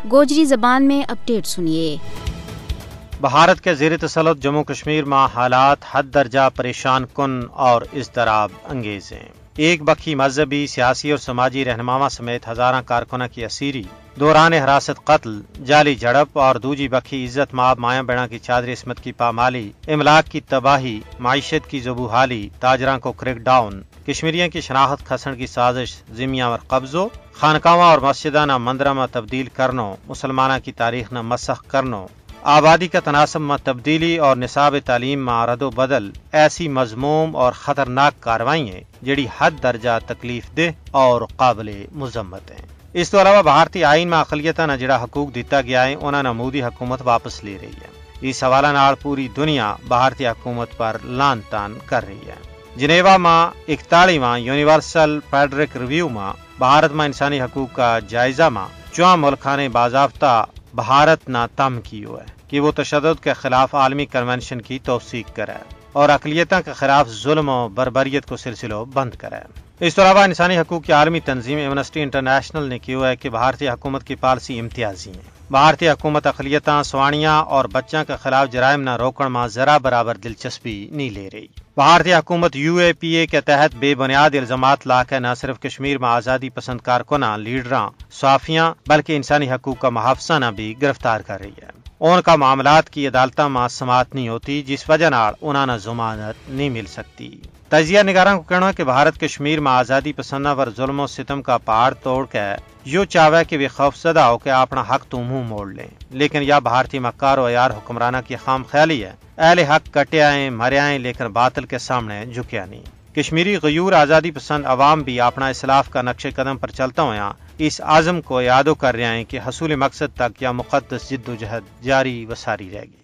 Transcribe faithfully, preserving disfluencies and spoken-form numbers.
گوجری زبان میں اپڈیٹ سنیے۔ بھارت کے زیر تسلط جموں کشمیر ما حالات حد درجہ پریشان کن اور اضطراب انگیز ہیں۔ ایک بکھی مذہبی، سیاسی اور سماجی رہنماواں سمیت ہزاراں کارکناں کی اسیری، دوران حراست قتل، جعلی جھڑپ اور دوجی بکھی عزت ماب مایاں بیناں کی چادر عصمت کی پامالی، املاک کی تباہی، معیشت کی زبو حالی، تاجراں کو کریک ڈاؤن، کشمیریاں کی شناخت کھسن کی سازش، زمیاں اور قبضو، خانقاہواں اور مسجداں نا مندراں ما تبدیل کرنو، مسلماناں کی تاریخ نا مسخ کرنو، آبادی کا تناسب ما تبدیلی اور نصاب تعلیم ما رد و بدل، ایسی مذموم اور خطرناک کاروائی ہیں جڑی حد درجہ تکلیف دہ اور قابل مذمت ہیں۔ اس تو علاوہ بھارتی آئین ما اقلیتاں نا جڑا حقوق دیتا گیا ہے انہاں نا مودی حکومت واپس لے رہی ہے۔ اس حوالہ نال پوری دنیا بھارتی حکومت پر لان تان کر رہی ہے۔ جنیوا ما اکتالیواں یونیورسل پیڈرک ریویو ما بھارت ما انسانی حقوق کا جائزہ ما چواں ملکاں نے باضابطہ بھارت نا تم کیو ہے کہ وہ تشدد کے خلاف عالمی کنونشن کی توثیق کرے اور اقلیتاں کے خلاف ظلم و بربریت کو سلسلو بند کرے۔ اس تو علاوہ انسانی حقوق کی عالمی تنظیم ایمنسٹی انٹرنیشنل نے کیو ہے کہ بھارتی حکومت کی پالیسی امتیازی ہیں۔ بھارتی حکومت اقلیتاں، سوانیاں اور بچاں کے خلاف جرائم نا روکن ما ذرا برابر دلچسپی نہیں لے رہی۔ بھارتی حکومت یو اے پی اے کے تحت بے بنیاد الزامات لا کے نہ صرف کشمیر ما آزادی پسند کارکناں، لیڈراں، صحافیاں بلکہ انسانی حقوق کا محافظاں نا بھی گرفتار کر رہی ہے۔ ان کا معاملات کی عدالتاں ما سماعت نہیں ہوتی جس وجہ نال انہاں نا ضمانت نہیں مل سکتی۔ تجزیہ نگاراں کو کہنا ہے کہ بھارت کشمیر ما آزادی پسنداں پر ظلم و ستم کا پہاڑ توڑ کے یوہ چاہوے کہ ویہ خوف زدہ ہو کے اپنا حق تو منہ موڑ لیں، لیکن یا بھارتی مکار و عیار حکمراناں کی خام خیالی ہے۔ اہل حق کٹیا ہیں، مریا ہیں، لیکن باطل کے سامنے جھکیا نہیں۔ کشمیری غیور آزادی پسند عوام بھی اپنا اسلاف کا نقش قدم پر چلتا ہویا اس عزم کو اعادو کر رہیا ہیں کہ حصول مقصد تک یا مقدس جدوجہد جاری و ساری رہ گئی۔